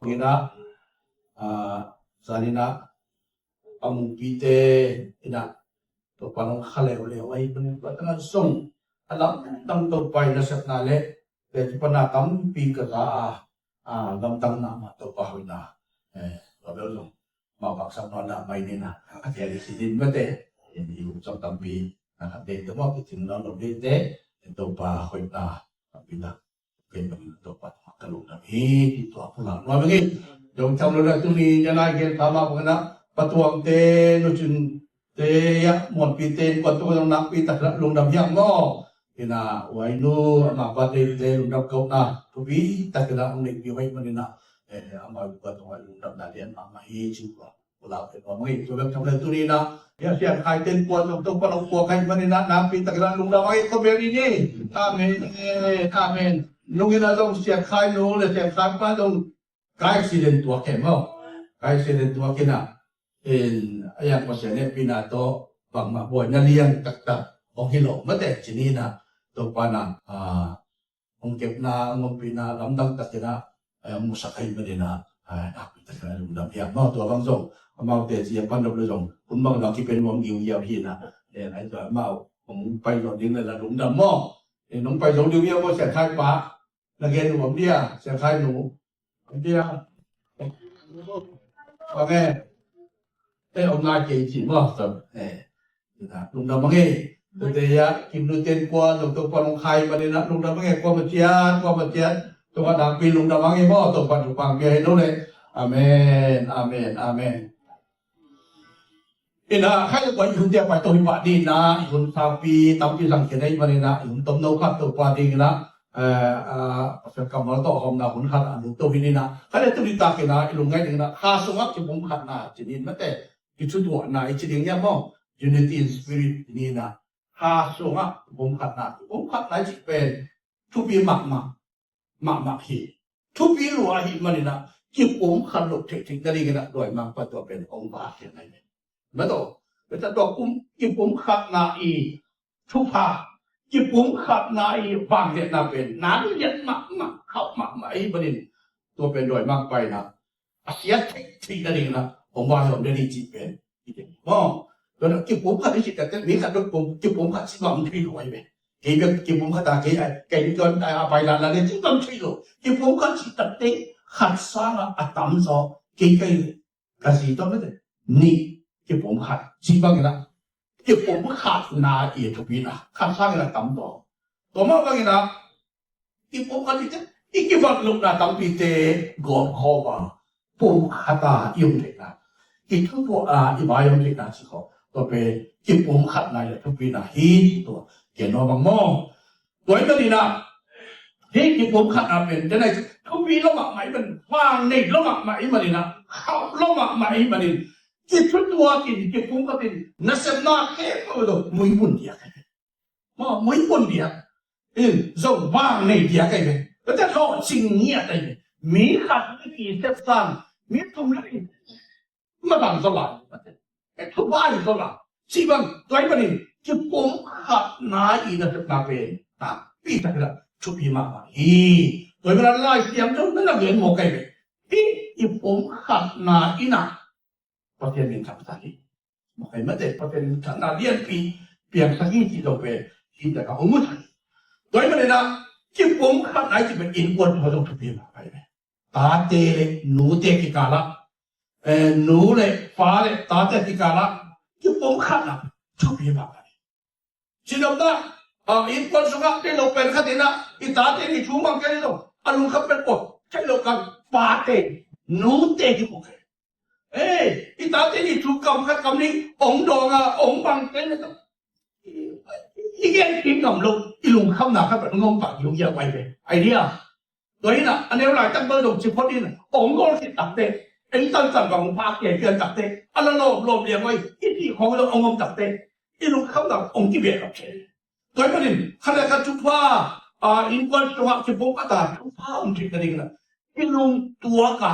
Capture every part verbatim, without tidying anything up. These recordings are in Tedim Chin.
Ina, ah, zanina a mupite ina Topa nong kha leuleu ahi manin tua tana zong a lamdang Topa i nasepna le te tu pana tampi ka za a, a lamdang na ma Topa hoina. Eh, tua bel zong ma baksak nawn na mai nina a tel i si din mate. In i um zong tampi na khat de te mawk i cing nawn lo de te Topa hoina tampi na. Pen bangin Topa tungah ka lungdam hi, ti tua pulak nuam ing. Dong cam lo dah tuni, janai gen tama bangin ah, patuang te, nucin te, ya, muanpi te, kuan tu dong nakpi tak dah lungdam hiam maw. Ina, uainu, ama pa te, te lungdam kau na, thupi tak dah ong nei pi huai manin ah, eh, ama pa tungah lungdam na lian mama hi, ci tua. Ula pe pa mai tu bek tham le tuni na. Ya Sian Khai ten kuan zong Topa nong kuak hai manin ah nakpi tak ina lungdam ai ko bel ini. Amen. Amen. Nung ina zong Sian Khai nu le Sian Khai pa zong car accident tuak hi maw. Car accident tuak ina. In a yang ko Sian ne pi na to bangmah buaina lian taktak ong hi lo mate ci ni na. Topa na, ah, hong kepna, hong ompihna lamdang takin ah, eh, hong musak ahih manin ah, eh, nakpi takin ah lungdam hiam. Amau tua bang zong, amaute ci a pan dop le zong, hun bang zong kipen nuam giugiau hi na. Eh, nai tua amau hong pai zo ding le la lungdam maw. Eh, nong pai zo ding hiam maw, Sian Khai pa. Na gen nuam dia, Sian Khai nu. Nuam dia. Bang e. Eh, om lai kei ci maw. Eh. Lungdam mange. Tute ya, kim nu ten kua, zong Topa nong khai manin ah lungdam mange, kua macian, kua macian. Topa nakpi lungdam mange maw, Topa lungdam mange hi lo le. Amen, amen, amen. Ina, khai le kua i hun tia pai to hi pah ding na, i hun saupi, tampi zang kei na i manin ah, i hun tom no khat Topa ding ina, eh, ah, Pastor Kamal to hom na hun khat a lungtom hi ni na. Khai le tuni tak ina, i lungngai ding na, kha sungah kipum khat na, ci ni mate. Kithutuahna i ci ding hiam maw? Unity in spirit ni na. Kha sungah kipum khatna, kipum khatna i cih pen thupi mahmah, mahmah hi. Thupi lua ahih manin ah kipum khat lo theihtheih nadingin ah dawi mangpa tua pen hong ba khin ahi. Mato, beta tua kum, kipum khatna i thupha, kipum khatna i vangliatna pen na lian mahmah, khauh mahmah ahih manin tua pen dawi mangpa in ah a sia theihtheih nadingin ah hong ba hiam deni cih pen. Maw, tua na kipum khat i cih takte mi khat dot pum, kipum khat cih bang thei lo ahi ve. Kei bek kipum khat a kei a, kei tuan a pai la la le cih bang thei lo. Kipum khat cih takte khat sangah a tamzaw kei kei ka zi tawh mete nih kipum khat cih bangin ah kipum khatna i thupina khat sangin a tamzaw. Tua mah bangin ah kipum khat i te, i kibat lohna tampite gawm khawm a, pum khat a i om theihna, i thutuah a i vai om theihna ci khawm. Tua pen kipum khatna i thupina hi tua. Ken nuam bang maw. Tua i manin ah hih kipum khatna pen tena i thupi lo mahmah i manin, vang nei lo mahmah i manin ah, khauh lo mahmah i manin, kithutuak in kipum khat in nasepna khempeuh lo muipun diak. Maw, muipun diak. In, zong vang nei diak ahi ve. Tua te lawhcing ngiat ahi ve. Mi khat i ki sepsan, mi thum le in. Ma bang zaw lai. E thu bai zaw lai. Ci bang, tua i manin, kipum khatna i nasepna pen. Takpi tak la, thupi mahmah hi. Tua i manin Lai Siangtho na na gen mawk ahi ve. Hih, kipum khatna i na. Pathian min thangsak hi. Makaih mate, Pathian min thangna lianpi piangsak hi cih zong pen hih takah hong mu thei. Tua ahih manin ah kipum khatna i cih pen innkuan sungah zong thupi mah ahi ve. Tate le nute kikalah, eh, nu le pa le tate kikalah kipum khatna thupi mah ahi. Ci nopna, ah, innkuan sungah kei lo pen khat in ah, i tate nih thu mang kei lo, a lungkham pen pua, kei lo kan pate, nute hi mu kei. Eh, i tate nih thu kam khat kam nih, ong dawng a, ong mang kei lo. I gen kik ngam lo, i lungkhamna khat pen ong om pah, i lunghiau pai ve. Idea. Tua hi na, a neu laitak bel zong ci phot in, ong gawl khit takte, eng tantan bang ong phak kei pian takte, a la lawm lawm liang oi, i cih khawng zong ong om takte, i lungkhamna ong kibia kap kei. Tua hi manin, khat le khat thupha, a, innkuan sungah kipum khat a thupha om thei nading in, i lungtuak a,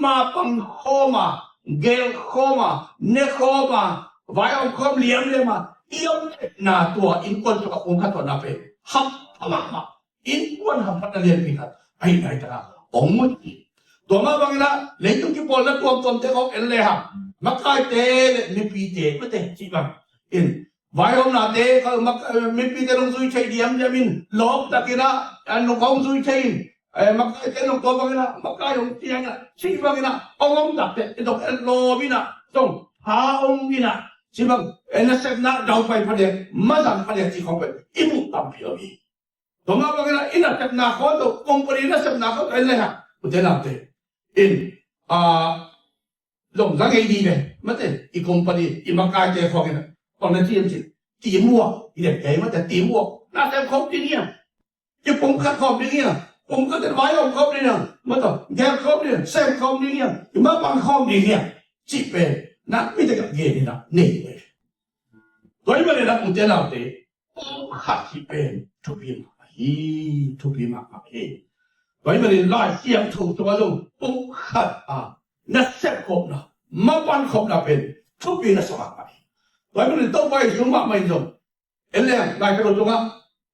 mapang khawm a, gel khawm a, ne khawm a, vai om khawm liamliam a, i om theihna tua innkuan sungah kipum khat tuahna pen hampha mahmah. Innkuan hamphatna lianpi khat ahihna hi taka hong mu hi. Tua mah bangin ah leitung kipawlna tuamtuamte khawng en le hang, makaite le mipite, mate, cih bang in, vaihawmnate, ka-, mak-, mipite nong zui thei diamdiam in, lawptakin ah, a, nong hong zui thei in, eh, makaite nong tua bangin ah, makai hong ciang in ah, cih bangin ah hong om takte, i dong en lawm in ah, dong ha om in ah, cih bang, eh, nasepna daupai phadiak, mazang phadiak cih khawng pen i muh tampi om hi. Tua mah bangin ah i nasepna khawng tawh, company nasepna khawng tawh en le hang, ute naute in, a, zong za ngei ding ve, mate, i company, i makaite khawng in ah, bang na ci hiam cih leh, teamwork, i den kei mate, teamwork, nasem khawm ding hiam, i pumkhat khawm ding hiam, pumkhat in vaihawm khawm ding hiam, mate, gelh khawm ding hiam, sem khawm ding hiam, i mapang khawm ding hiam, cih pen na mite ka gen in ah nei ve. Tua ahih manin ah ute naute, pumkhat cih pen thupi mahmah hi, thupi mahmah hi. Tua ahih manin Lai Siangtho sungah zong pumkhat a nasep khopna, mapan khopna pen thupi na sa mahmah hi. Tua ahih manin Topa Jesu mahmah in zong, en leng, Lai Siangtho sungah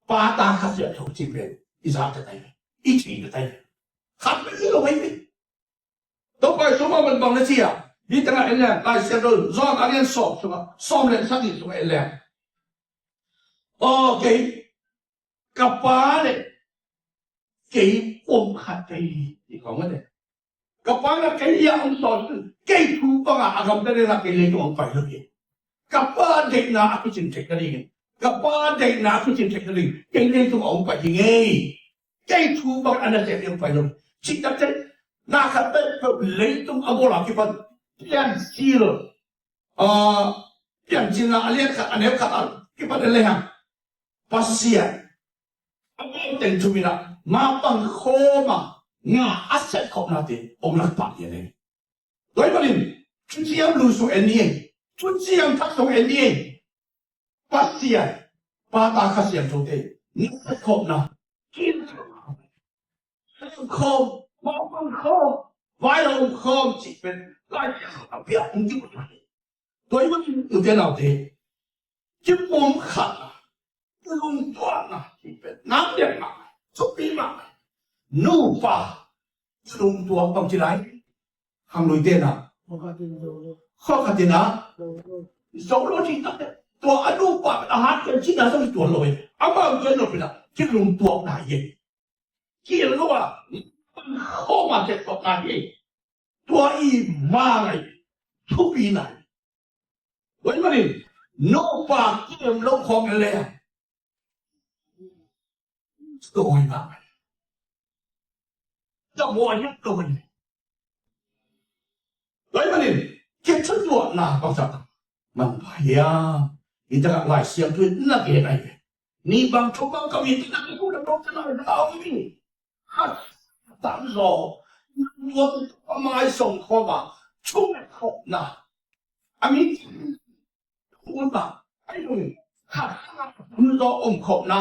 Pa, Ta, Kha Siangtho cih pen i za ta tai, i ci ta tai. Khat pen hi lo hi. Topa Jesu mah bang na ci a, hih tengah en leng, Lai Siangtho John a lian sawm sungah, sawm le sagih sungah en leng, aw, kei, ka Pa le kei pumkhat ka hi, ci khawng a te. Ka Pa in ah kei a hong sawl, kei thu bangin a gamta ding in ah kei leitung hong pai lo hi. Ka Pa deihna a kicin theih nadingin, ka Pa deihna a kicin theih nadingin kei leitung hong pai hi ngei. Kei thu bangin a nasem ding hong pai lo hi. Cih takte, na khat peuhpeuh leitung a bawl a kipan, Piancil, a, Piancilna a lian khat, a neu khat a kipan en le hang, Pasian a bawlteng thum in ah mapang khawm a, nga a sep khopnate hong lak pah lian hi. Tua ahih manin, thuciam lu sung en ni ei, thuciam thak sung en ni ei. Pasian, Pa, Ta, Kha Siangthote na sep khopna, kin khawm, mapang khawm, vaihawm khawm cih pen Lai Siangtho a piak hong ding uh hi. Tua ahih manin ute naute, kipumkhatna, kilungtuakna cih pen nam lian mah, thupi mah. Nupa kilungtuak bang ci lai, khangluite na, khuakhat in ah zo lo cih takte, tua a nupa a hat pen cihna zong hi tuan lo hi. Amau gen lo pen ah kilungtuakna hi. Kiel lo a, khawm a tek tuakna hi. Tua i ma ngai, thupi nai. Tua ahih manin, nupa kem lo khawng en le, tua i ma ngai. Tua i ma ngai. Tua ahih manin, kithutuahna bangzah manpha hiam? Hih takah Lai Siangtho in na gen ahi ve. Nih bang thum bang ka mite na kikhuh lam dong te lai na om hi. Khat tamzaw, tua a mai song khawm a, thunget khopna. A mi khun bang, a i lung, khat tamzaw om khopna.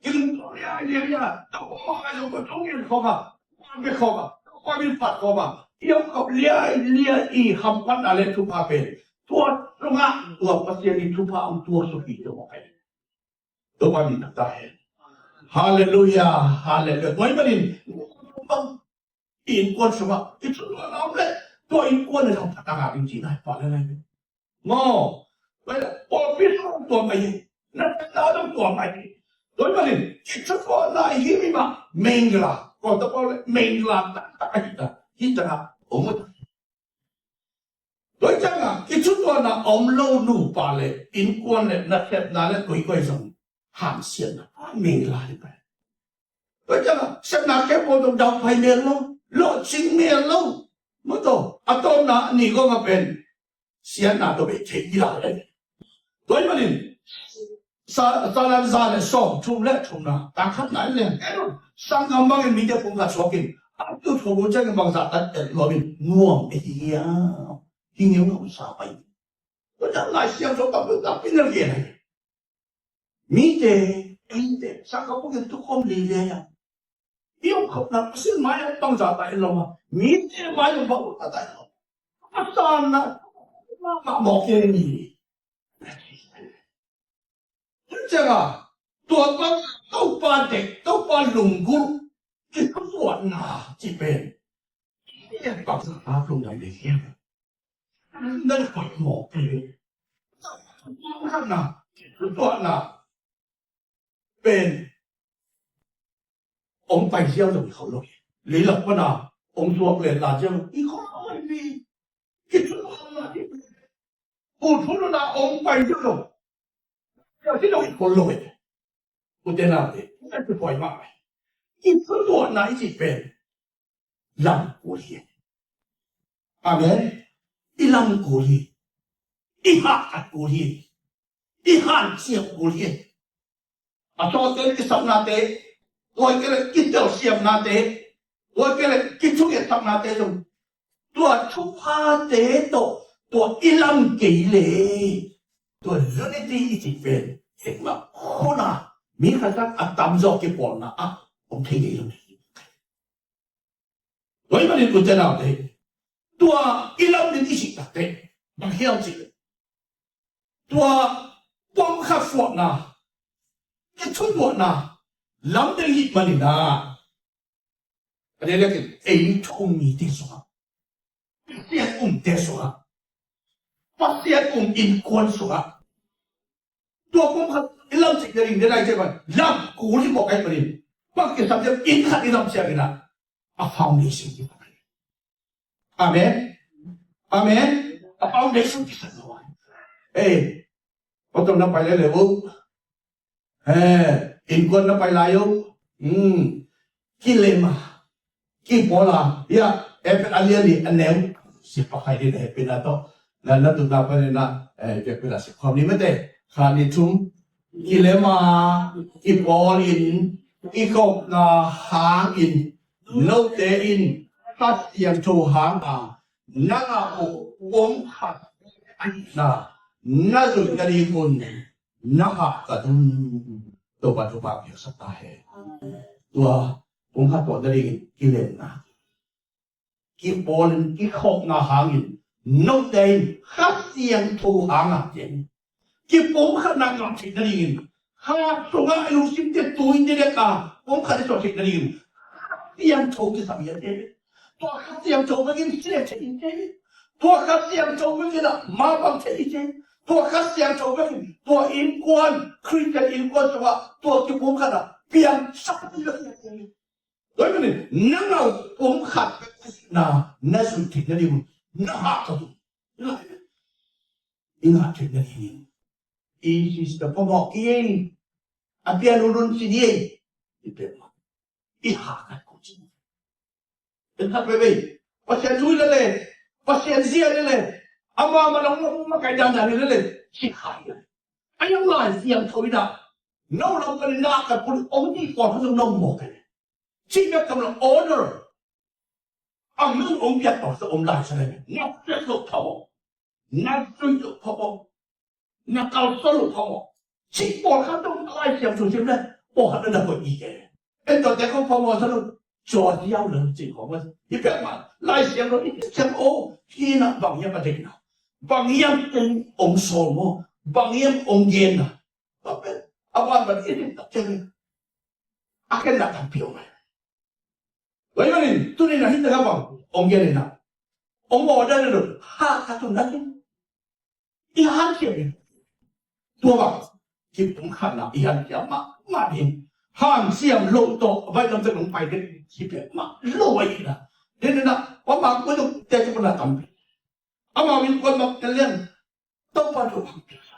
Kilungtuak liailiai a, Topa mah zong ka thungen khawm a, kuan bia khawm a, Topa min phat khawm a, i om khop liailiai i hamphatna le thupha pen, tua sungah tua Pasian i thupha hong tuak suk hi, tua mah pen. Topa min thangta hen. Halleluiah, halleluiah. Tua ahih manin, i innkuan sungah i thutuahna om leh, tua innkuan in zong phatna ngah ding cihna hi pah lel hi. Maw, pawlpi sung zong tua mah hi, na tana zong tua mah hi. Tua ahih manin i thutuahna i hih mi mah mengla, kawltak pawl leh mengla taktak ahi ta, hih takah om uh ta. Tua ciangin i thutuahna om lo nupa le innkuan le nasepna le koikoi zong hamsiatna, mengla hi pai. Tua ciangin sepna khempeuh zong daupai mel lo, lawhcing mel lo. Maw taw, a tawpna ni gawng a pen siatna tawh bei thei hi lai. Tua ahih manin, Sa-, Salan za le sawm thum le thumna, tang khatna in leng, sanggam bangin mite pumkhat suakin, a tu thum uh ciangin bangzah tan et lawmin nuam ei hi hiam? Hi ngeungeu sa pai. Tua ciang Lai Siangtho tampi tampi na gen hi. Mite, eite, sanggam bangin tukhawm lile hiam? I omkhopna Pasian mai-ah bangzah ta en lo ma, mite mai-ah bangzah ta en lo. A sanna mahmah mawk hi ni. Tua ciangin tua bang Topa deih, Topa lunggulh, kithutuahna cih pen Bangzah a lungdam ding hiam? Nan koih mawk hi. Khatna, tuahna pen hong pai ziau zong i kho lo hi. Leilak pana hong zuak len la ziau i kho lo hi. Kithulana, kithulana hong pai ziau zong i kho lo hi. Ute naute, i thutuahna i cih pen lam kul hi. Amen. I lam kul hi. I hahkat kul hi. I hanciam kul hi. A tawhte kisapnate, tua kei le kitelsiamnate, tua kei le kithugentaknate zong, tua thuphate tawh tua i lam kei le, tua unity i cih pen, engmah hun a mi khat khat a tamzaw kipawlna ah om thei ngei lo. Tua ahih manin ute naute, tua i lam ding i cih takteh, bang hiam cih leh, tua pumkhat suahna, i thutuahna lam ding i hih manin ah, a diakdiakin ei thu-um mite sungah, Pasian umte sungah, Pasian um innkuan sungah, tua pumkhat i lamcik nading, tua i cih pen lam kul hi mawk ahih manin, bang kisam hiam, inn khat i lamcik in ah, a foundation kisam. Amen. Amen. A foundation kisam lo. Ei, tua tawh na pai lel uh. He, innkuan na pai lai uh. Hmm. Kilem a, kipawl a, ya, Efesa a lian nih a neu, si pakai din Efesa tawh. Na, na tun na pai na, eh, Efesa si khawm ni mate. Khat, nih, thum. Kilem a, kipawl in, kikhopna hangin, note in, Kha Siangtho hang a, nang a uh pumkhat ahihna, na zuih nading un, na hahkat un. Topa thupha piaksak ta hen. Tua pumkhat tuah nadingin kilemna, kipawl in, kikhopna hangin, note in Kha Siangtho hang a, kipumkhatna ngah theih nadingin, kha sungah i lungsimte tui in, dek a pumkhat i suah theih nadingin, Kha Siangtho kisam hi a, tua Kha Siangtho bekin kilem theih in, tua Kha Siangtho bekin ah mapang theih in, tua Kha Siangtho bekin tua innkuan, Khristian innkuan sungah tua kipumkhatna piangsak hi a. Tua ahih manin nang a uh pumkhat na, na zuih theih nading un, na hahkat un. I ngah theih nadingin, i sister phamawh kei ei, a pian un un ci ni ei. I peuhmah, i hahkat kul ci ni. Pen khat veivei Pasian thu hi lel e, Pasian zia hi lel e, ama manong makaih dandan hi lel e, ci kha hi lel e. A hiang Lai Siangtho in ah, no lam panin na hahkat kul in, hong ci pawl kha zong na um mawk hi. Cih bek tham lo, order. A meng hong piak pawl sa om lai sa lai. Na piak loh phamawh, na zuih loh phamawh, na kalsuan loh phamawh, cih pawl kha zong Lai Siangtho sim le, pawlkhat na na koih kik e. En tawh te kong phamawh sa lo, cua ziau lo cih khawng a, hi piak mah, Lai Siangtho i siang aw, hi na bang hiam a deihna, bang hiam teng hong sawl maw, bang hiam hong genna, a ban ban i deihna teng a khenna tampi om e. Tua ahih manin tuni-in ah hih takah bang hong gen in ah, hong order in ah, hahkat un na ci. I hanciam in. Tua bang kipumkhatna i hanciam mahmah ding. Hanciam loh tawh a baih lam tawh hong pai ding, ci piak mah lo ahi na. Ding in ah, amau kua zong te ci puna tampi. Amau innkuan mah ken lian, Topa tawh bang piak sa.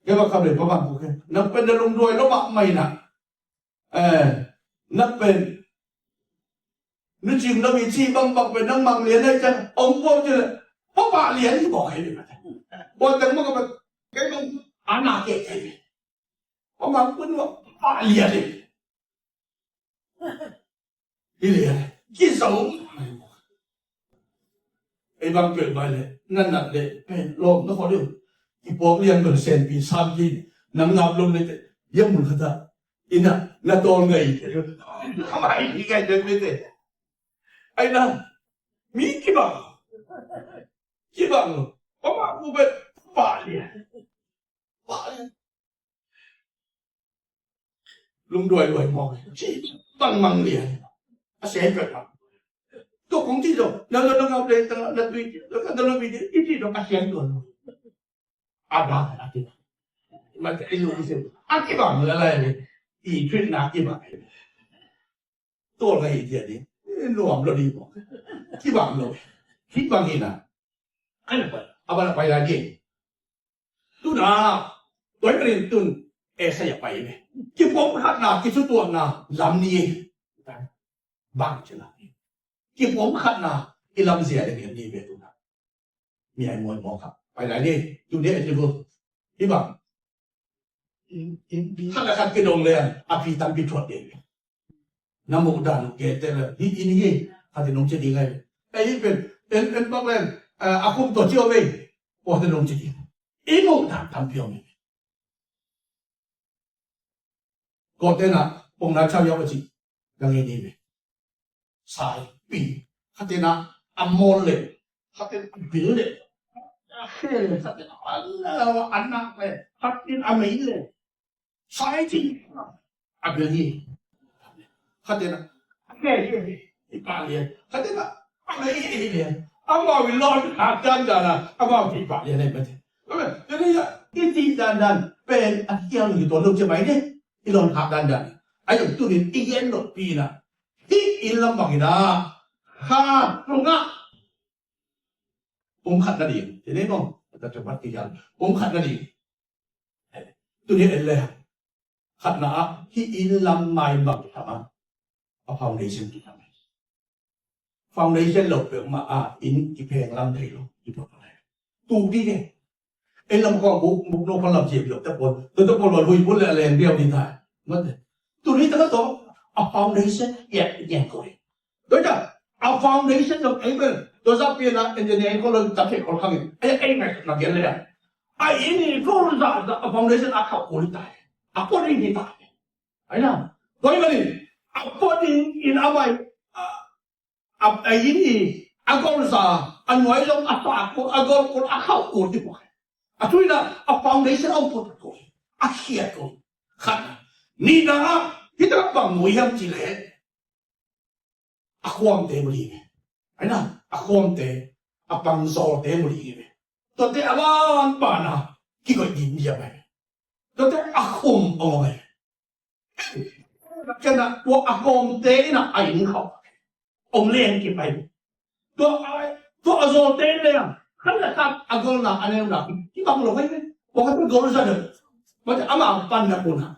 Kei bang kam lei pa bang kuk hen. Nang pen na lungduai lo mahmah in ah, eh, nang pen nu cing lo mi ci bangbang pen nang mang lian ahi ciang, ong buang ci leh, pa pah lian hi bawk ahi. Bawng teng mah ka pen, kei bang a na kei kei. Pa mang kun mah pa pah lian hi. Hi lian, kizo. Ei bang peuh bai leh, na nat leh pen lawm na khawl deuh. Kipawk lian bel senpi sam ki, nang ngap lom leh teh, ia mun khat ah inn ah na tawl ngai. Amah i ngai deuh mite. Ai na, mi kibang, kibang lo. Amah ku pen pah lian. Lungduai duai mawk hi. Ci bangmang lian. A se peuhmah. Tua kong ci zong, na lo na ngau le, na tui, na lo video, i ci zong a siang tua lo. A da, a ti. Ma te i lu i se. A ti bang la lai le. I tui na ti bang. Tua ka i ti a di. Nuam lo di mo. Ti bang lo. Ti bang i na. Ai na pai. A ba na pai la di. Tu na. Tua i pen tun. E sa ya pai le. Ki pom khat na, ki su tua na. Lam ni. Bang ci la. Ki pom khat na, i lam zia le ngen ni ve tu na. Mi ai muai mawk kha. Pai lai ni, tu ni a ci bu. Hi bang. Khat le khat ki dong le, a pi tam pi thuat de. Na mu dan ke te le, hi in hi, khat i nong ci di ngai. Ei pen, en, en bak le, a kum to ci o ve. Ko te nong ci di. I mu dan tam pi o ve. Ko te na, pong na chau yau a ci. Ka nge ni ve. Sai, pi, khat in a mol le, khat in a bil le, a khe le, khat in a, a nak le, khat in a mei le, sai ci, a bil ni, khat in a, a khe le, i pa le, khat in a, a mei le, amau i lon a dan dan a, amau i pa le le mate. Kome, kome ya, i ti dan dan, pen a kiang i to lo ce mai ne, i lon a dan dan. Ai tu ni i yen lo pi na. Hih inn lam bangin ah kha sungah pumkhat nading. Tuni no, ta cuma tiga pumkhat nading. Tuni ele khatna ah hih inn lam mai bang tama a foundation ki tama. Foundation lo peuhmah ah inn kipheng lam thei lo. Tu ding e. Ei lam khawng buk, buk no khawng lam cia biak te pawl. Tua te pawl wan hui bul le a leng biau ding ta. Mate. Tu ding ta ka tawh a foundation iat iat ko e. Tua ta a foundation lo ei bel. Tua za pian a engineer ko lo ta ke ko khang e. Ei ei ngai na gen le a. A inn i ko za a foundation a khau ko ta. A ko ding ta. Ai na. Tua i bel a ko ding in a mai. A a inn i a golza a nuai zong a pah kul a gol kul a khauh kul ding kul. A tuina a foundation a om kul kul a khiat kul. Khat nihna ah hita bang mu hiam ci leh a khuamte mu ding hi ve. Ai na a khuamte a pangzawlte mu ding hi ve. Tuate a ban ban a kigoih ding bia mai. Tuate a khum ong ong ai. Kena tua a kawmte ina a inn khawh ong leng kipai. Tua a tua a zawlte leng khan le khat a golna a neuna kibang lo kai ve. Tua khat gol za deuh. Mate ama panna kuna.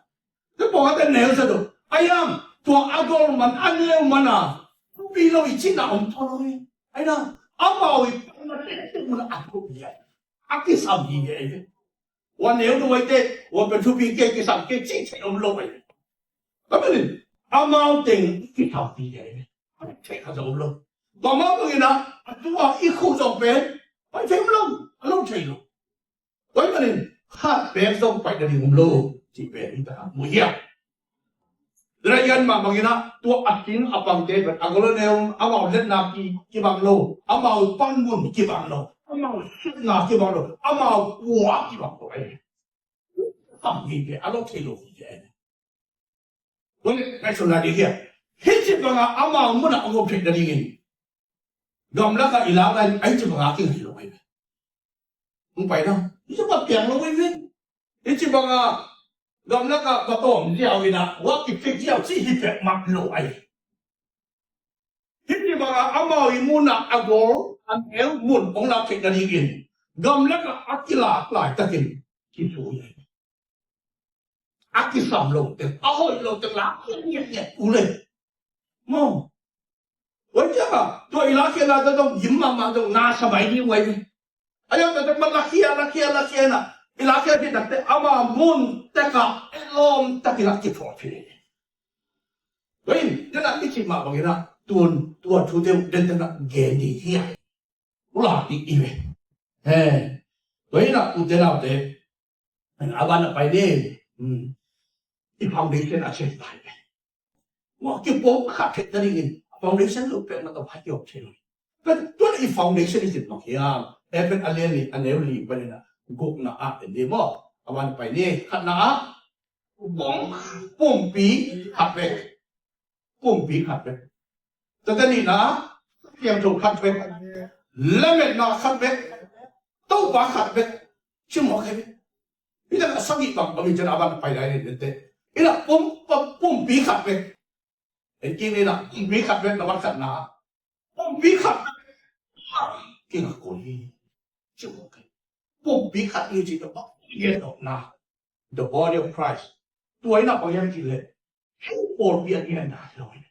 Tua khat neu za deuh. Ayam tua a gol man a neu mana. Pi lo i cina om tho lo. Ai na amau i panna te te muna a ko ya. A kisam hi ve. Ua neu nuaite ua pen thupi kei kisam kei cih theih om lo ai. Ka pen in amau teng kisam pi kei ai. Theih kha zong om lo. Tua mah bangin ah a tua i khuh zong pen pai thei om lo. A lo thei lo. Tua i manin khat pek zong pai na ding om lo. Cih pen i ta mu hiam. Raian mah bangin ah tua a king a pangte pen a gol a neu amau letna ki kibang lo, amau panmun kibang lo, amau sitna kibang lo, amau kua kibang lo ai. Pang hi ve a lo thei lo hi ve. Tua le kai sona di hia. Hi ci banga amau muna a gom thei na dingin. Gamlaka i lak lai ai ci banga king hi lo ai ve. Hong pai na. Hi ci banga piang lo ai ve. Hi ci banga gamlaka ka tawm ziau ina wa ki fik ziau ci hi pek mak lo ai. Hi ci banga amau i muna a gol a neu mun hong lak thei na dingin. Gamlaka a kilak lai takin ki su ai. A kisam lo teng a hoih lo teng la khian ngiat ngiat u le. Mo. Oi cia ka tua i la khian la ta dong yim ma ma dong na sa bai ni wai. A yam ta dong ma la khian la khian la khian na i la khian ki tak te ama mun te ka e lom ta ki la ki thot phi. Oi den a ki chi ma bang ina tun tua thu te den den a gen di hi a. Ula ti i ve. He. Tua ina u te nau te. A ban a pai ni. I foundation a check pai ve. Mo ki pom khat phet na dingin foundation lo pek na ka pai ki op check. Ka tua i foundation i sin nok hiam. E pen a lian ni a neu li pai na guk na a en di mo. A ban a pai ni khat na a. Pumpi khat pek. Pumpi khat pek. Tua te ni na. Siangtho khat bek, lametna khat bek, Topa khat bek, ci mawk hi. Hi leh a sagih bang bang in ciang a ban a pai lai ni dente. Hi leh pum, pum, pumpi khat bek. En kik ni na, pumpi khat bek na vat khat na. Pumpi khat bek. Kik a kul hi. Ci mawk hi. Pumpi khat ni ci na bang. Gen na. The body of Christ. Tua hi na bang hiam cih leh. Pawlpi a gen na lo hi.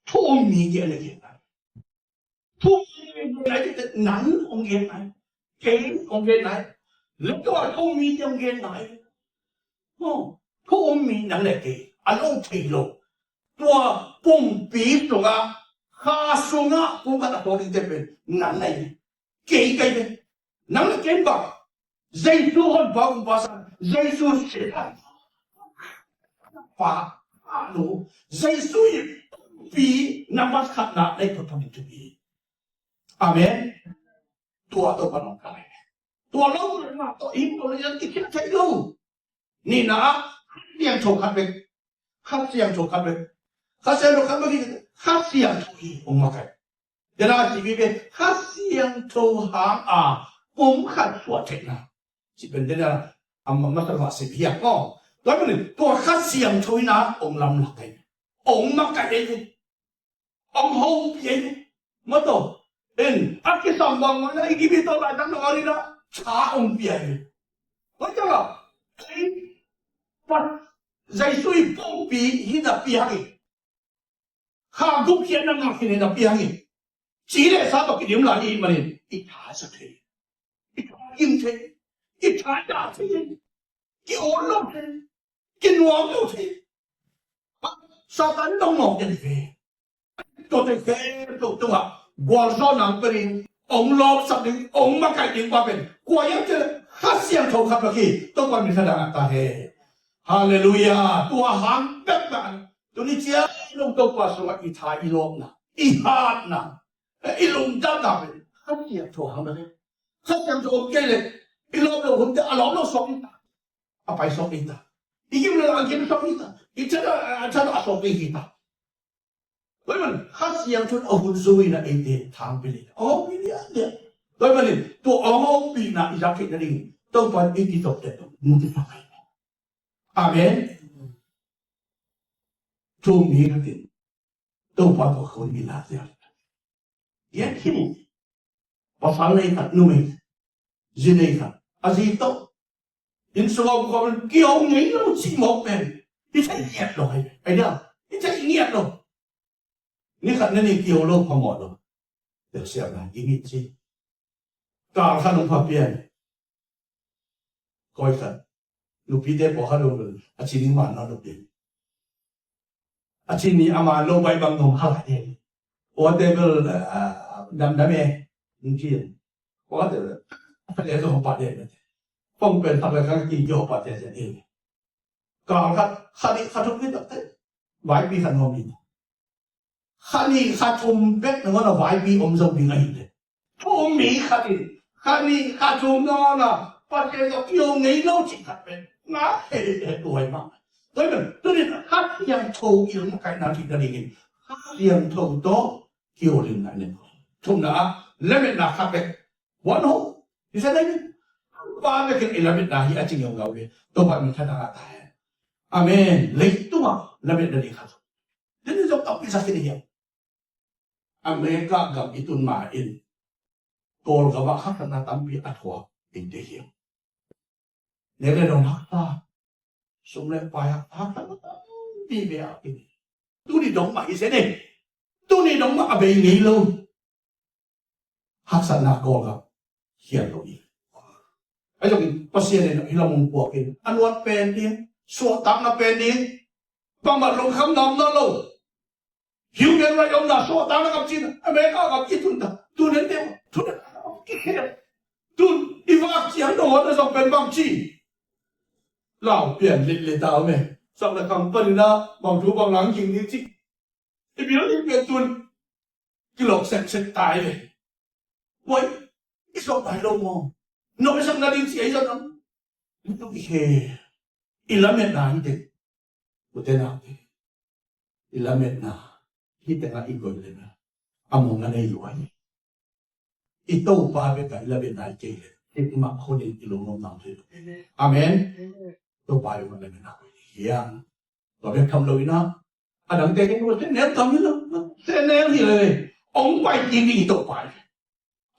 Thu um mi gen a gen na. Thu um mi gen na, nang hong gen na. Kei hong gen na. Leh tua thu um mi hong gen na. Aw, thu um mi nang leh kei. A lo thei lo. Tua pumpi sungah, kha sungah, pumkhat a tawh dingte pen nang leh kei, kei pen. Nang leh kei bang. Jesu honpa, kumpa sa, Jesu sila. Pa, pa lo, Jesu i pi, nambat khat na, nei put put into me. Amen. Tua Topa nong kai. Tua lo, na to im to yang kikil thei lo. Nihna, Kha Siangtho khat bek. Kha Siangtho khat bek. Kha Siangtho khat bek hi, Kha Siangtho hi, ong makaih. Tua na ci vive, Kha Siangtho hang a, pum khat suah theihna. Ci pen tua na, a ma, masa mah sep hiam aw. Tua manin, tua Kha Siangtho hi na, ong lamlak ei. Ong makaih ei. Ong hopih ei. Maw taw. En, a kisam bang mah na i gimi tawh laitak na ngal in a, tha ong pia ei. Maw taw la. Ei, pat, Jesu i pumpi hi na piang ei. Kha gupkhiatna ngah hi na piang ei. Ci leh sa tawh kidim lai i hih manin. I tha sa thei. I tha kim thei. I tha da thei. Ki-ol lo thei. Kinuam lo thei. Satan dong mawk den ve. Tua te khempeuh tungah gualzawhna hong pia ding, hong lawpsak ding, hong makaih ding pa pen kua hiam cih leh Kha Siangtho khat bek hi. Topa min tha dangah ta hen. Halleluiah. Tua hang bek na, tuni ciang dong Topa sungah i tha, i lawpna, i hatna, i lungdamna pen Kha Siangtho hang bek hi. Kha Siangtho om kei leh i lawp loh hunte a lawp loh sawm hi ta. A pai sawm hi ta. I gim loh a gim sawm hi ta. I tha a, a tha a sawm hi ta. Tua ahih manin Kha Siangtho in a hun zui in a eite thang pia hi. A hong pi lianlian. Tua ahih manin tua a hong pina i zak theih nading Topa in i kitawp teh tua mun ti thang hi. Amen. Thu um mi khat in Topa tawh khawng i la cia. Yet hi. Pasal nei khat, numei, zi nei khat, a zi tawh inn sungah om khawm in kiho ngei lo cih mawk pen i theih ngiat lo hi. Ai dia, i theih ngiat lo. Ni khat ni nih kiho lo phamawh lo. Telsiamna i ngih ci. Kal khat hong pha pian. Koi khat. Nupite pawlkhat lo a cini man na nupi. A cini a man lo bai bang nong kha lai te. Ua te bel, ah, dam dam e. Nung ci. Ua te bel. A te zo pa te. Pong pen tak le kang ki yo pa te te. Kal khat, khat ni khat thum ni tak te. Vaipi khat ngawm ni. Kha nih kha thum bek nangawn a vaipi om zo ding ahih leh, thu um mi khat in kha nih kha thum nangawn a Pasian tawh kiho ngei lo cih khat pen na he he tuai mah. Tuai pen tunin Kha Siangtho i lungkaihna ding nadingin Kha Siangtho tawh kiho ding na nen. Thumna ah lametna khat bek. One hope. Hi sa lai ning. Pa bek in i lametna hi a ci ngeungau ve. Topa min tha dangah ta hen. Amen. Leitungah lametna ding khat. Tuni zong tampi sa khin hiam? America gam i tun ma-in Kawlgam ah haksatna tampi a thuak eite hiam? Nek le dong haksa, sum le pai haksa, haksatna tampi ve a khin. Tuni dong mah hi se ne. Tuni dong mah a bei ngei lo. Haksatna Kawlgam khial lo hi. Ahi zongin Pasian in hih lam hong puak in a nuam pen ding, suahtakna pen ding, bangmah lungkham nuam nawn lo. Human right omna, suahtakna gam cih America gam i tun ta. Tun en deuh, tun en deuh, tun i vak ciang dong hon a zong pen bang ci. Lau pian litlit a om e. Sak le khang panin ah bang thu bang la hong ging ding cih. I bil i pen tun kilawk semsem tai ve. Wai, i sawm lai lo maw? Nawk i sak nading ci a i zat am? I tuk i he. I lametna hi teh. U te nau te. I lametna hi teh, a i goi le na. a mong na nei lua hi. I Topa bek a i lamen nai kei leh, i mah honin i lungnuam nang thei lo. Amen. Topa bek a lamen nai kei hiam? Tua bek tham lo in a, a dangte kei ko se nel tam hi lo. Se nel hi le. Ong pai kik ding i Topa hi.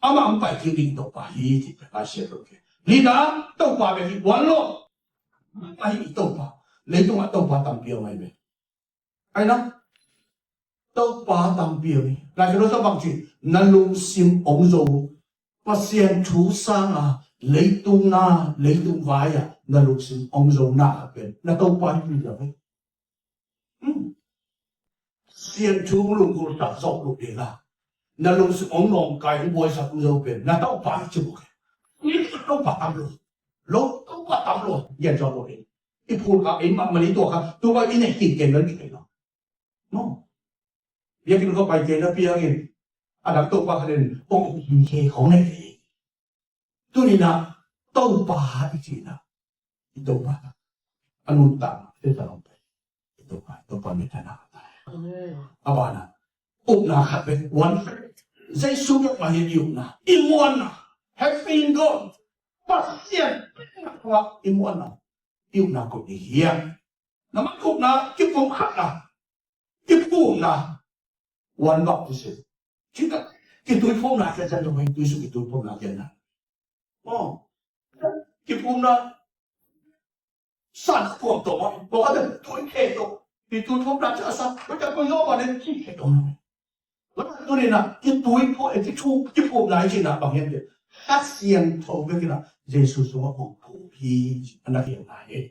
Amah ong pai kik ding i Topa hi, ti pen a sia lo kei. Nidang Topa bek hi, wan lo. Pai i Topa. Leitungah Topa tampi a mai bek. Ai na, Topa tampi a mi. Lai Siangtho sung bang ci, na lungsim ong zo. Pasian thu sanga leitung na, leitung vai a na lungsim ong zo na khat pen na Topa hi lo ve. Hmm. Pasian thu lungkul tak zo lo de la. Na lungsim ong nawngkai ong buaisak zo pen na Topa hi ci buk. Ni Topa tam lo. Lo Topa tam lo. Yan zo lo de. I phul kha, i mah mah ni tua kha, tua i nei kik ken lo ni kei lo. No. Biakinn khawng pai kei napi hangin, a dang Topa khat in, ong hi kei khawng nei kei. Tuni in a, Topa i cih in a, i Topa a nuntak, i Topa, i Topa, Topa min thang. Amen. A banah, upna khat bek, one faith. Jesu bek mah hi i upna, i muanna, having God, Pasian, i muanna, i upna koi hi hiam? Number one, kipumkhatna. Kiphumna. One baptism. Cita, kituiphumna kei cang, tuiphumna kei na. Oh. Kiphumna. San phum to ma. Bawk a den tui khe to. Kituiphumna ca sa. Bawk a ko yo ma den ki khe to. Tuni in a, kituiphum, eh, kithu, kiphumna i cihna bang hiam cih leh, Kha Siangtho bek in a, Jesu sungah hong phum hi, a na hiam na hi.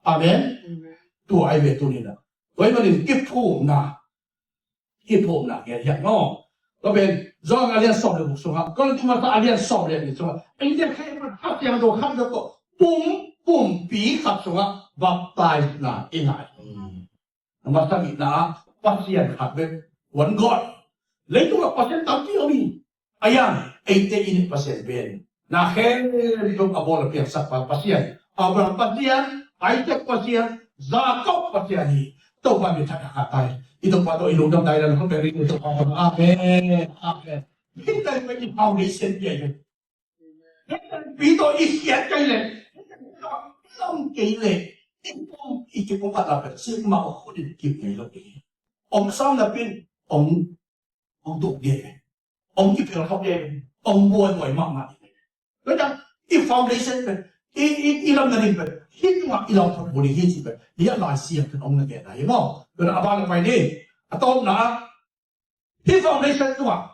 Amen. Amen. Tua ai ve tuni in a. Tua ahih manin kiphumna, kiphumna ngen hiam maw. Tua pen, Johan a lian sawm le guk sungah, Korin thu masa a lian sawm le nih sungah, ei te khe Kha Siangtho khat bek tawh, pum, pumpi khat sungah, baptize na i ngah hi. Number sagihna, Pasian khat bek, one God. Leitungah Pasian tampi om hi. A hiang, eite i neih Pasian pen na khempeuh a bawl a piangsak pa Pasian. Abraham Pasian, Isaac Pasian, Jacob Pasian hi. Topa min thang khat tai. I Topa tawh i lungdam tai dan hong pek ring i Topa tawh. Amen. Amen. Hih tai pen i foundation pen. Pi tawh i khiat kei leh, i lam kei leh, i pum, i kipum khat la pen, sik mah ong khut in kip ngei lo kei. Ong sam na pin, ong, ong tuk ngei. Ong kiphel khop ngei. Ong buai buai mahmah. Tua ciang, i foundation pen, i, i, i lam na ding pen, hih tungah i lam phot bul hi ci pen, hih a Lai Siangtho ong na gen na hi maw. Tua a ban a pai ni, a tawpna, hih foundation tungah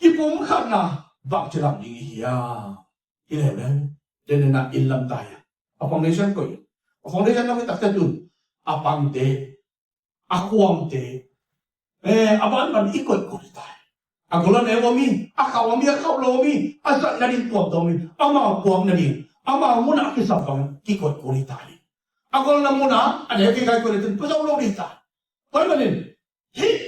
kipumkhatna bangci lam ding i hiam? I leuleu, den in a i lam ta hi a. A foundation koi, a foundation lam i takte tun, a pangte, a khuamte, eh, a banban i koih kul ta hi. A gol a neu om hi, a khauh om hi, a khauh lo om hi, a zatna ding tuamtuam hi, amau puakna ding, amau munah kisam bang kikoih kul ta hi. A golna munah a neu kei kai koih le tun pua zo lo ding ta hi. Tua ahih manin, hih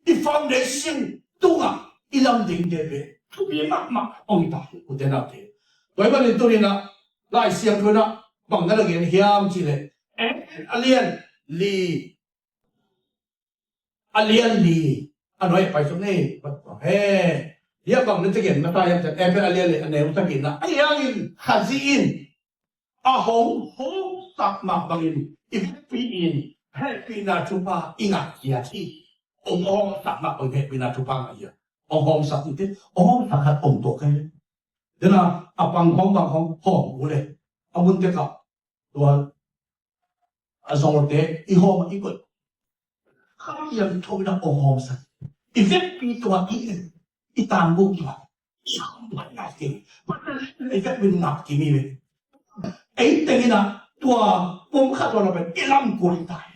i foundation tungah i lam dingte pen thupi mahmah ong hi ta hi, ute naute. Tua ahih manin tuni in a Lai Siangtho in a bang na na gen hiam cih leh, Efesa a lian li, a lian li, a nuai pai suk ni, he, hih a bang na ci gen masa hiam cih leh, Efesa a lian li a neu sagihna, ahi hangin Khazih in a hong hawmsak mah bangin i vekpi in hehpihna thupha i ngah ciat hi. Hong hawmsak mah bangin hehpihna thupha ngah hi a. Hong hawmsak hi te, hong hawmsak khat om tuak hi. Tua in a, a pang hawm bang hawm hawm uh le, a mun tekah tua a zawlte i hawm a i koih. Kha Siangtho in a hong hawmsak. I vekpi tua i, i tangbuk tua i hawm tua i ngah kei. Pathian in i vekpi ngah kei mi ve. Ei teng in a tua pum khat tua na pen i lam kul hi ta hi.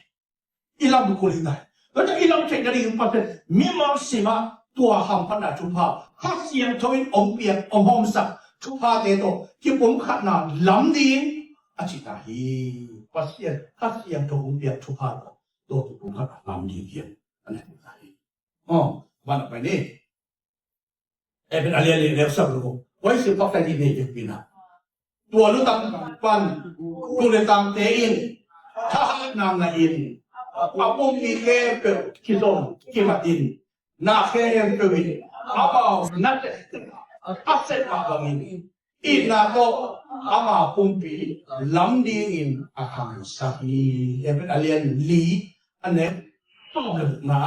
I lam kul hi ta hi. Tua ciang i lam theih nading Pasian mimal simah tua hamphatna thupha, Kha Siangtho in hong piak, hong hawmsak thuphate tawh kipumkhatna lam ding a cihna hi. Pasian Kha Siangtho hong piak thupha tawh tua kipumkhatna lam ding hi. A na hi. Oh, banah pai ni. Efesa a lian li a neu sagih. Huai sim pak ta dih ni vekpi in a. Tua lutang pan, tu le tangte in, thahatna ngah in, a pumpi khempeuh kizom, kimat in, na khempeuh in amau na sep, a sep mah bangin itna tawh ama pumpi lam dingin a khangsak hi. Efesa a lian li a neu sawm le gukna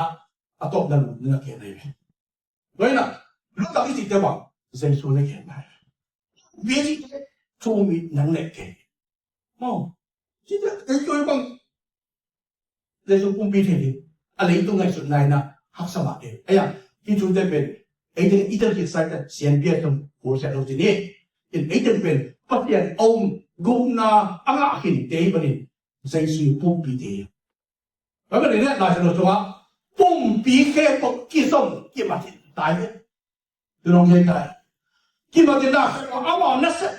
a tawpna lu na gen ahi ve. Tua hi a, lutang i cihte bang Jesu na gen ahi ve. Pumpi cihte thu mi nang le kei. Maw, cihte ei tua bang Jesu pumpi thei ding a, leitung ngaihsutna in a haksa mah e. Ahi a, hih thute pen eite i tel khit sai ta sianpi a tung kul sia lo ci ni. In eite pen Pasian a um, gupna a ngah khinte hi panin Jesu pumpi te hi. Tua hi panin Lai Siangtho sungah pumpi khempeuh kizom kimat in tai hi. Tua nong hi tai. Kimat in a khempeuh amau na sep.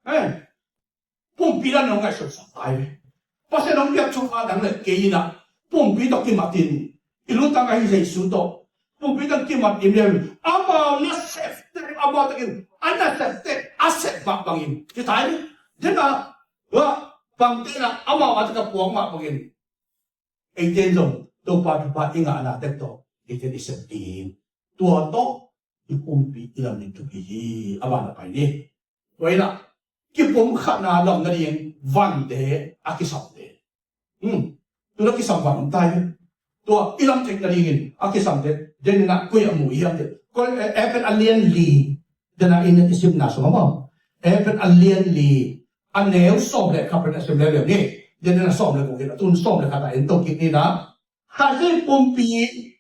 Eh. Pumpi dan nong ngaihsutsak tai ve. Pasian hong piak thupha dang le kei in a, pumpi tawh kimat in, i lutang ahi Jesu tawh pumpi tawh kimat in le, amau na septe, amau takin a na septe a sep mah bangin ci tai ve. Tua hi a, bangte in a amau a tak a puak mah bangin eite in zong Topa thupha i ngahna tek tawh eite in i sep ding. Tua tawh i pumpi i lam ding thupi hi. A ban a pai ni. Tua hi a, kipumkhatna lam nading vante a kisamte. Hmm. Tua kisam van om tai. Tua i lam theih nadingin a kisamte, den in a koi a mu hiam te. Koi, eh, Efesa a lian li, den a in i simna sungah maw, Efesa a lian li a neu sawm le khat pen a sim leuleu ni. Den in a sawm le guk in a, tun sawm le khat a en to kik ni a. Khazih pumpi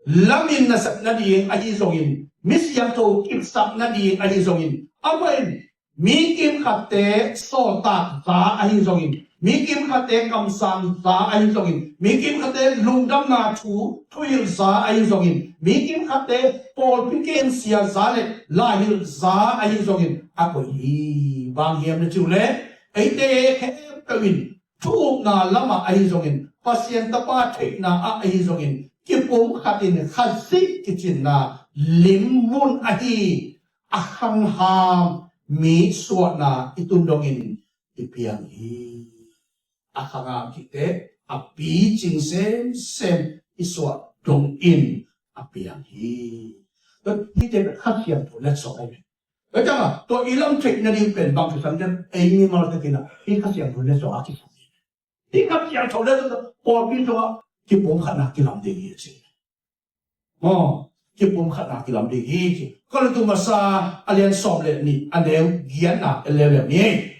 lamin nasep nading ahi zongin, mi siangtho kipsak nading ahi zongin, amah in mi kimkhatte sawltakza ahi zongin, mi kimkhatte kamsangza ahi zongin, mi kimkhatte lungdamna thu thuhilhza ahi zongin, mi kimkhatte pawlpi kemsiaza le laihilhza ahi zongin a koih hi. Bang hiam na cih uh leh, eite khempeuh in thu upna lamah ahi zongin, Pasian Tapa theihna ah ahi zongin, kipumkhat in Khazih kicinna limvun ahi a khangham mi suahna i tun dongin i piang hi. A khangham cihte a picing semsem i suah dongin a piang hi. Tua hihte Kha Siangtho letsong ahi. Tua ciangin tua i lam theih nading pen bang kisam hiam, ei mimal takin a hih Kha Siangtho letsong a kisam hi. Hih Kha Siangtho letsong pawlpi sungah kipumkhatna kilam ding hi ci. Aw, kipumkhatna kilam ding hi ci. Korintu masa a lian sawm le nih a neu giatna en leuleu ni.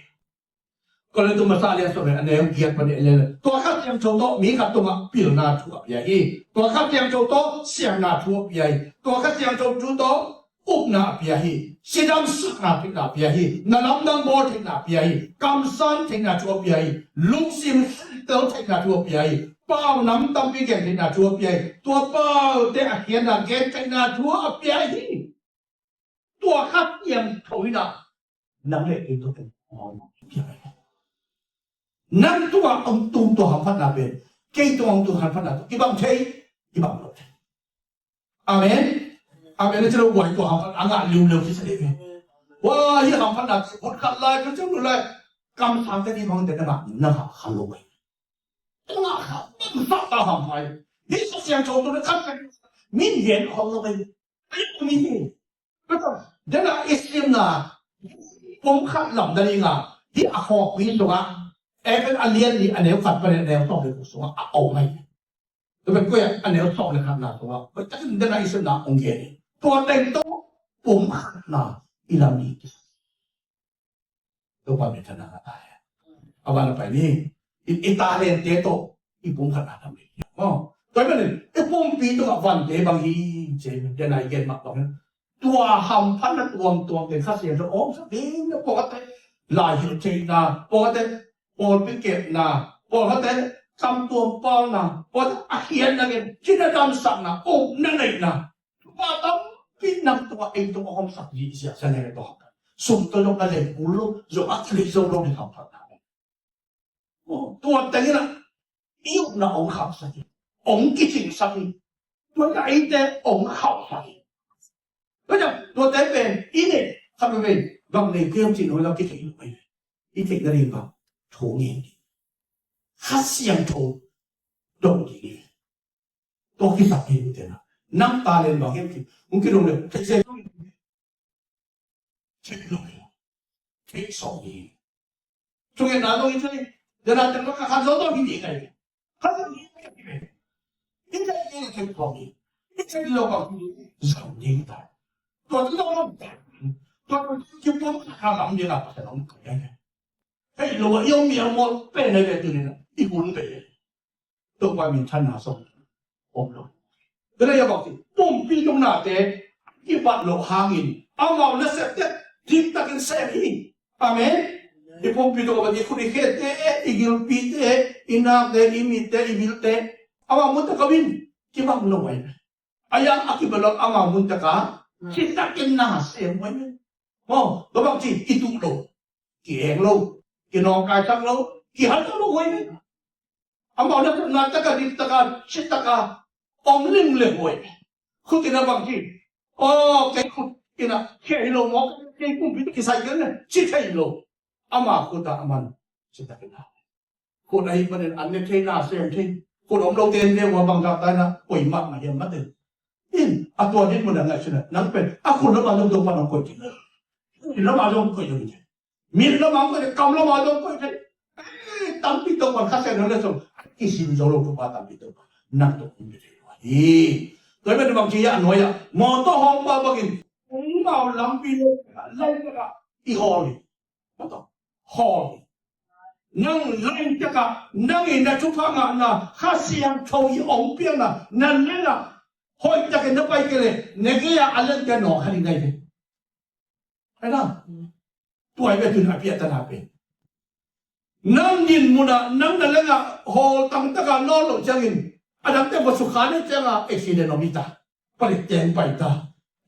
Korintu masa a lian sawm le nih a neu giat pan en leuleu. Tua Kha Siangtho tawh mi khat tungah pilna thu a pia hi. Tua Kha Siangtho tawh siamna thu a pia hi. Tua Kha Siangtho thu tawh upna a pia hi. Cidamsakna theihna a pia hi. Na lamdang bawl theihna a pia hi. Kamsang theihna thu a pia hi. Lungsim khentel theihna thu a pia hi. Pau nam tampi gen theihna thu a pia hi. Tua paute a khiatna gen theihna thu a pia hi. Tua Kha Siangtho in a nang le kei tua pen nang tungah hong tung tua hamphatna pen kei tungah hong tung hamphatna tawh kibang thei, kibang lo thei. Amen. Amen. Ci lo, guai tua hamphat a ngah liuleu ci sa ding hi. Wa, hih hamphatna ci, phot khat lai, ka ciang lu lai, kamsang te ni bang te na ngah, na ngah kha lo hi. Na ngah kha, na ngah kha hamphat. Hih Kha Siangtho tawh na khat pen min gen khol lo hi. Ai, mi hi. Tua ciang den a i simna pumkhat lam nading a, hih a khawkpi sungah, Efesa a lian nih a neu khat pan a neu sawm le guk sungah a om ahi. Tua pen koi ah, a neu sawm le khatna sungah hoih takin den a i simna hong gen hi. Tua teng tawh pumkhatna i lam ding kisam. Topa minthanna ngah ta hen. A ban a pai ni. I, i talente tawh i pumkhatna tam ding hi. Maw. Tua ahih manin i pumpi tungah vante bang hi ci, den a i gen mah bang hi. Tua hamphatna tuamtuam pen Kha Siangtho hong sak ding, pawlkhatte laihilh theihna, pawlkhatte pawlpi kepna, pawlkhatte kamtuam pauna, pawlkhatte a khiatna gen, cidamsakna, upna neihna. Tua tampi nang tungah, ei tungah hong sak ding hi ci a, sa nai tawh. Sum tawh zong a lei kul lo, zong a kilei zo lo ding hamphatna. Tua teng in a i upna hong khauhsak hi, hong kicingsak hi. Tua in a eite hong khauhsak hi. Tua ciang tuate pen i neih khat veve, bang nei kei hiam cih nuam lo, kitheih lo hi. I theih nading bang, thu ngen ding, Kha Siangtho dong ding hi. Tua kisap hi, ute na. Nang talent bang hiam ci. Hong kidong le. Thei se. Thei lo. Thei sawm hi. Thungetna zong i thei. Dena teng lo ka khan zo zong hi ding ai. Khan zo hi ding ai. I thei ding thei khawm hi. I thei lo bang hi. Zang ding ta. Tua tu zong lo ta. Tua tu ki pum ka lam ding a pa ka long ka ai. Hei lo a i om mi a mual pen ai ve tu ni na. I hun ve. Topa minthanna sawm om lo. Tua leh a bang ci, pumpi tuknate kibat loh hangin amau nasepte diktakin sem hi. Amen. I pumpi tuk a bang i khut i khete, i gilpite, i nakte, i mitte, i bilte, amau munte ka bin kibang lo ai. A yang a kibat lo amau munte ka kitakin na sem ai. Maw, tua bang ci, i tuh lo, ki-eng lo, kinawngkaisak lo, kihal lo huai ve. Amau na tuh na taka, dik taka, cit taka om ling le huai ve. Khut in a bang ci, aw, kei khut in a, kei hi lo maw, kei pumpi kisai kei le, ci thei lo. Ama khut a aman cit takin a. Khut ahi panin an ne thei na sem thei. Khut om lo ten ve ua bangzah tai na koih mahmah hiam mate. In a tua din mun a ngaihsun a nang pen a khut lam a zong Topa nong koih thei. Khut lam a zong koih thei. Mit lam a zong koih thei. Kam lam a zong koih thei. Eh, tampi Topa kha sem nang le zong a kisin zo lo Topa tampi Topa nang tawh hong pia thei lo hi. Tua hi pen bang ci a nuai a mawtaw hawlpa bangin ong mau lampi lo lai taka i hawl hi. Mawtaw hawl hi. Nang laitaka nang i na thupha ngahna Kha Siangtho i ong piakna na lengah hoihtakin na pai kei leh na gei-a a lengte nawk kha ding nai ve. Ahi na tuai ve tun a piahtana pen nang din munah nang na lengah hawl tangtaka nawl loh ciangin a dangte va sukha nei cianga accident om hi ta. Palik teng pai ta.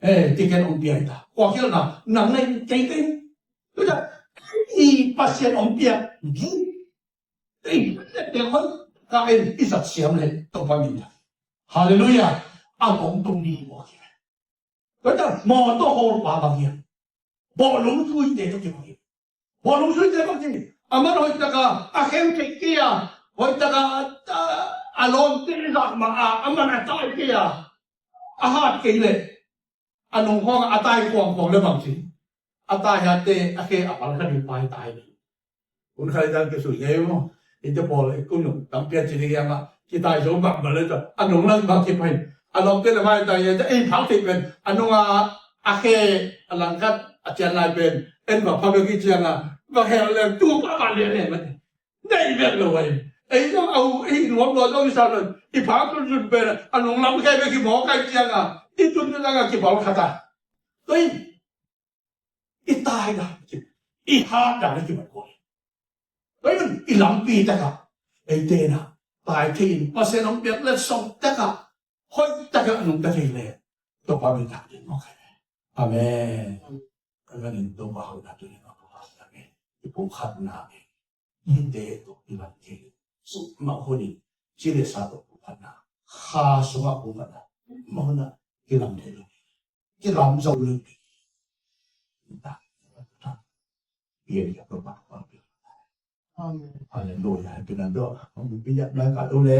Eh, ticket ong piak ta. Kua kilna nang nei kei kei. Tuta i Pasian ong piak. Ei, te hoi ka en i sat siam le Topa min ta. Hallelujah. Ang ong tung di mo. Tuta mawtaw hawlpa bang hiam. Bawlung suite tawh kibang hi. Bawlung suite bang hi. Aman hoihtaka a khem theih kei a, hoihtaka a, a lawmte zah mah a, aman a tai kei a, a hat kei leh a nung khawng a tai khuangkhuang le bang ci. A tai hatte a khe a pal kha ding pai tai ding. Hun khat i tan kisui ngei maw? Ite pawl i kun nung tampi a ci ding hiam a kitai zo bang bang le ta a nung lang bang kipai. A lawmte le mai tai ngei ta ei phak thei pen a nunga a khe a langkhat a cian lai pen en bang pha bek i cianga bang hel leng tu pa bang lian e mate. Nei bek lo ai. Ei zong au ei nuam lo zong i sa lo i phak tun zun pen a nung lam khe bek i mawk ai cianga i tun zun anga kibal khata. Tua in i tai dan, i hat dan a kimat kua. Tua in i lampi taka eite na tai thei in Pasian hong piak letsong taka hoih taka nungta thei le Topa min thang ding mawk hi. Amen. Ka ganin Topa hoihna tuni mawk hi. I pumkhatna i te tawh i van thei suk mah hunin ci le sa tawh pumkhatna kha sungah pumkhatna mah hunah kilam thei lo. Kilam zo lo. Amen. Hallelujah. Happy na do. Hong pi yak na ka do le.